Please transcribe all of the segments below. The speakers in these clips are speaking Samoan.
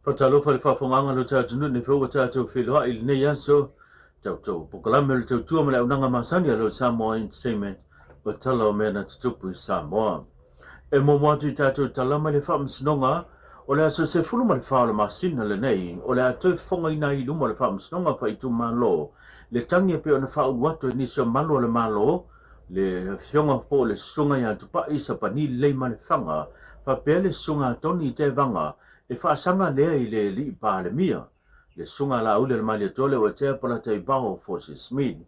Faatalofa i le faafofogaaga a lo tatou atunuu i lenei foi ua tatou feiloai i lenei aso tatou polokalame o le tautua ma le auaunaga masani a le Samoa Entertainment o tala o mea na tutupu i Samoa. E muamua atu i tatou tala mai le Faamasinoga o le aso 14 o le masina lenei o le a toe fofogaina ai i luma o le Faamasinoga Faaitumalo le tagi e pei ona faaulu atu e nisi o malu o le Malo le afioga po o le Susuga ia Tupai Sapani Leimalefanga faapea le Susuga a Tony Tevaga e faasaga lea i le Alii Palemia, le Susuga a Laauli o le Malietoa Leuatea Polataivao Fosi Smith.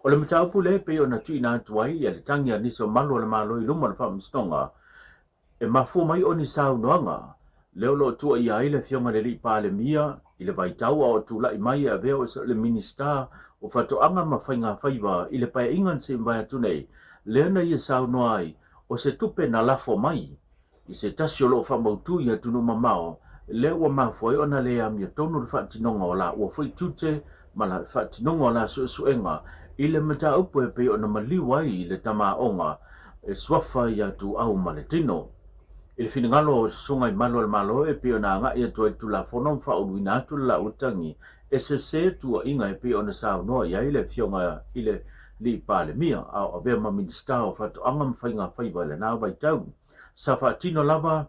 O le mataupu lea e pei ona tuuina atu ai ia le tagi a nisi o malu o le Malo i luma o le Faamasinoga e mafua mai o ni saunoaga lea o lo o tuuaia ai le Afioga i le Alii Palemia i le vaitau a o tulai mai e avea o le Minisita o Faatoaga ma Faigafaiva i le Paeaiga na se i mavae atu nei, lea na ia saunoa ai o se tupe na lafo mai i se tasi o lo o faamautu i atunuu mamao, lea ua mafua ai ona le amiotonu le faatinoga o laua foi tiute ma le faatinoga o la suesuega i le mataupu e pei ona maliu ai le tamaoga e suafa ia Tuau ma le Tino. I le finagalo o Susuga i Malu o le Malo e pei ona agai atu ai le Tulafono ma faauluina atu le laua tagi e sese tuuaiga e pei ona saunoa i ai le Afioga i le Alii Palemia a o avea ma Minisita o Faatoaga ma Faiga Faiva i lena vaitau. Sa faatino lava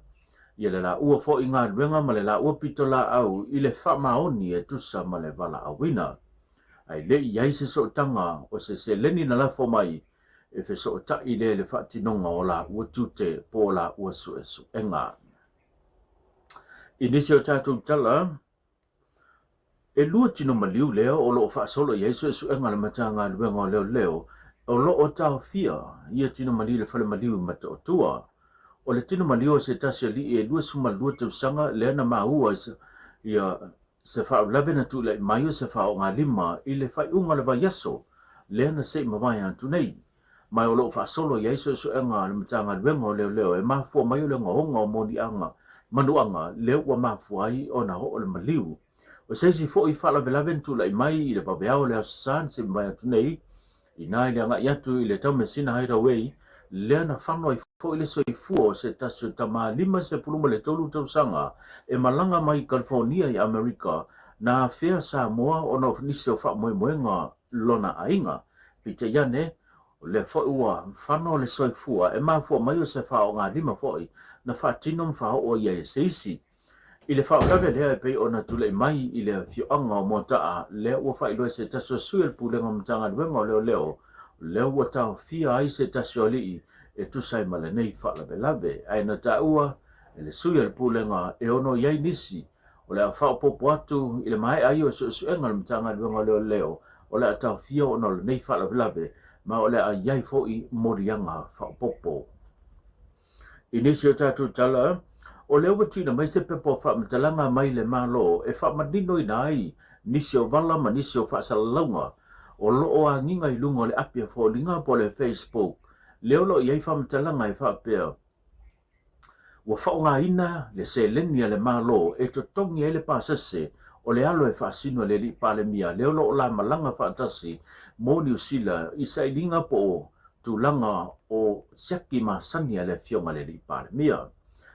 ia le laua foi galuega ma le laua pitolaau i le faamaoni e tusa ma le valaauina. Ae le i i ai se sootaga o se seleni na lafo mai e fesootai lea i le faatinoga o laua tiute po o laua suesuega. I nisi o tatou tala, E lua tino maliu lea o lo o faasolo i ai suesuega a le Matagaluega o Leoleo o lo o taofia ia tino maliu i le fale maliu i Mataotua. O le tino maliu o se tasi alii e 22 tausaga lea na maua i se faalavelave na tulai mai o se faogalima i le faaiuga o le vaiaso lea na se i mavae atu nei. Ma o lo o faasolo i ai suesuega a le Matagaluega o Leoleo e mafua mai o le ogaoga o moniaga manuaga lea ua mafua ai ona oo le maliu. O se isi foi faalavelave na tulai mai i le vaveao o le Aso Sa na se i mavae atu nei, inā i le agai atu i le Taumeasina Hideaway, lea na fano ai foi le soifua o se tasi o tama 53 tausaga e malaga mai Kalifonia i Amerika na afea Samoa ona o nisi o faamoemoega lona aiga. Peitai ane, o lea foi ua fano le soifua e mafua mai o se faogalima foi na faatino ma faaoo ai e se isi. I le faalavelave lea e pei ona tulai mai i le afioaga o Moataa, lea ua faailoa e se tasi o sui o le Pulega o Matagaluega o Leoleo, lea ua taofia ai se tasi o alii e tusa ai ma lenei faalavelave. Ae na taua e le sui o le Pulega e ono i ai nisi O le a faaopoopo atu i le maea ai o suesuega a le Matagaluega o Leoleo o le a taofia ona o lenei faalavelave ma o le a i ai foi moliaga faaopoopo. I nisi o tatou tala, o lea ua tuuina mai se pepa o faamatalaga mai le Malo e faamaninoina ai nisi o vala ma nisi o faasalalauga o lo o agiga i luga o le api a foliga po o le Facebook lea o lo o i ai faamatalaga e faapea, Ua faaaogaina le seleni a le Malo e totogi ai le pasese o le alo e faasino e le Alii Palemia lea o lo o lamalaga faatasi mo Niu Sila i sailiga po o tulaga o siaki masani a le Afioga i le Alii Palemia.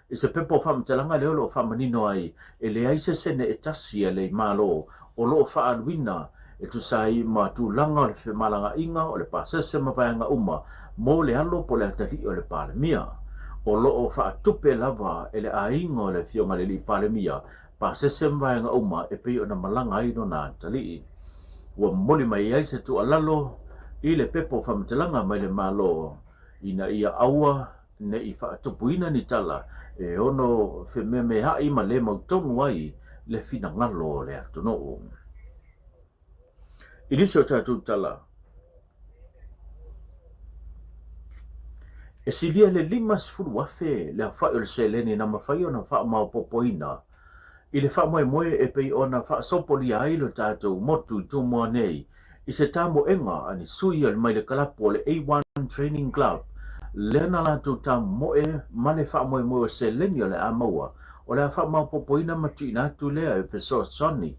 I se pepa o faamatalaga lea o lo o faamanino ai e leai se sene e tasi a le Malo o lo o faaaluina e tusa ai ma tulaga o le femalagaaiga o le pasese ma vaega uma mo le alo po o le atalii o le Palemia. O lo o faatupe lava e le aiga o le Afioga i le Alii Palemia pasese ma vaega uma e pei ona malaga ai lona atalii. Ua momoli mai ai se tuualalo i le pepa o faamatalaga mai le Malo ina ia aua ne i faatupuina ni tala e ono femeameaai ma le mautonu ai le finagalo o le atunuu. I nisi o tatou tala, e silia le 50,000 le aofai o le seleni na mafai ona faamaopoopoina i le faamoemoe e pei ona faasopolia ai lo tatou motu i Tumua nei i se tamoega a ni sui mai le kalapu o le A1 Training Club lea na latou tamomoe ma le faamoemoe o seleni o le a maua o le a faamaopoopoina ma tuuina atu lea e fesoasoani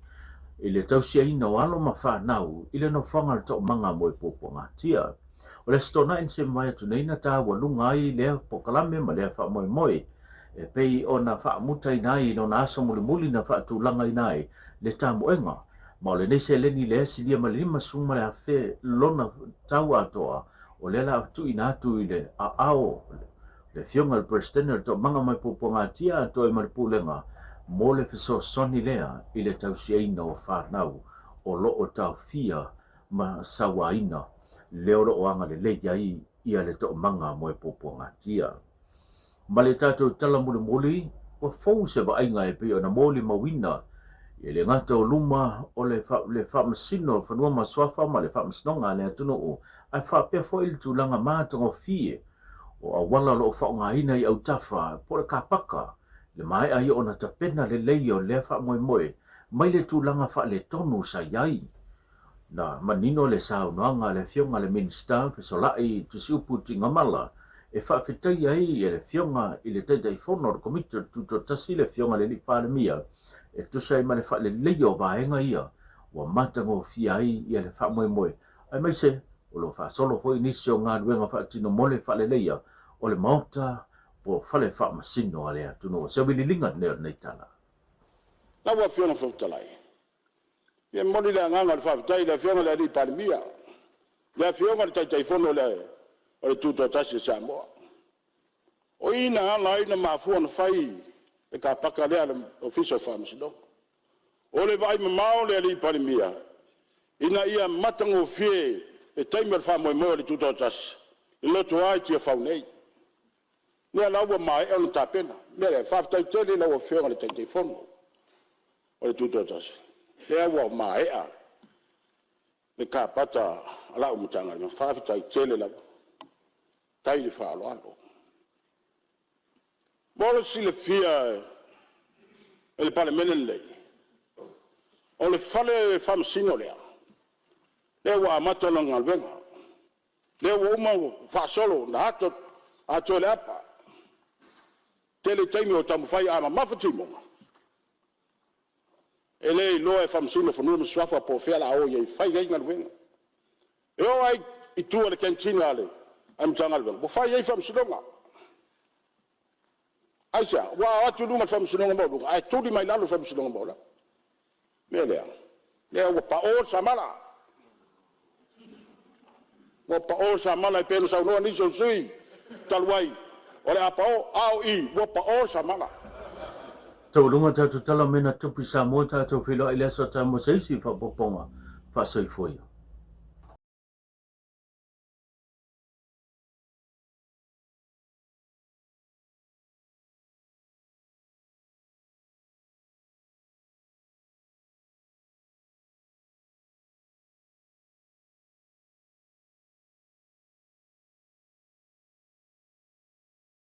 i le tausiaina o alo ma fanau i le nofoaga o le Toomaga mo Puapuagatia. O le Aso Toonai na se mavae atu nei na taualuga ai lea polokalame ma lea faamoemoe. e pei ona faamutaina ai i lona aso mulimuli na faatulagaina ai le tamoega. Ma o lenei seleni lea e silia ma le 50,000 lona tau atoa, o lea la a tuuina atu i le aao le Afioga i le Peresetene o le Toomaga mai Puapuagatia atoa ai ma le Pulega mo le fesoasoani lea i le tausiaina o fanau o lo o taofia ma sauaina lea o lo o agalelei ai ia le Toomaga moe Puapuagatia. Ma le tatou tala mulimuli, ua fou se vaaiga e pei ona molimauina e le gata o luma o le, le Faamasino o Fanua ma Suafa ma le Faamasinoga a le atunuu, ae faapea foi le tulaga matagofie o auala o lo o faaaogaina i autafa po o le kapaka, le maea ai ona tapena lelei o lea faamoemoe mai le tulaga faaletonu sa i ai. Na manino le saunoaga a le Afioga i le Minisita Fesolai Tusiupu Tuigamala e faafetaia ai e le Afioga i le Taitaifono o le Komiti o le Tutoatasi le Afioga i le Alii Palemia e tusa ai ma le faaleleia o vaega ia ua matagofie ai ia le faamoemoe aemaise o lo o faasolo foi nisi o galuega faatino mo le faaleleia o le Maota po o fale faamasino a le atunuu. O se auiliiliga lenei o lenei tala. Lau Afioga i le Fofoga Fetalai, e momoli le agaga o le faafetai i le Afioga i le Alii Palemia, le Afioga i le Taitaifono o le Tutoatasi o Samoa. O i na ala ai ona mafua ona fai le kapaka lea a le Ofisa o Faamasinoga. O le vaaimamao o le Alii Palemia ina ia matagofie le taimi o le faamoemoe o le Tutoatasi i le lotoa i Tiafau nei. O lea la ua maea ona tapena. O le mea lea, faafetai tele i lau Afioga i le Taitaifono o le Tutoatasi, lea ua maea le kapata a lau Matagaluega. Faafetai tele lava. Faafetai le faaaloalo. Mo le silafia e le Palemene lenei, o le fale faamasino lea, lea ua amata lana galuega, lea ua uma ona faasolo ona atoa le apa. E tele taimi o taumafai a mamafa timuga, e le iloa e Faamasino o Fanua ma Suafa po o fea o le a o i ai e fai ai galuega. E oo lava i tua i le canteen a le Matagaluega ua fai ai faamasinoga. Aisea? Aua a o atu i luga i le faamasinoga maualuga, ae tuli mai lalo i le faamasinoga maualalo. O le mea lea, lea ua pao le samala. Ua pao le samala e pei ona saunoa nisi o sui usufono talu ai, o le a pao, a o i, ua pao le samala. Taualuga tatou tala mea na tupu i Samoa tatou feiloai i le aso a taeao mo se isi faaopoopoga. Faasoifua ia.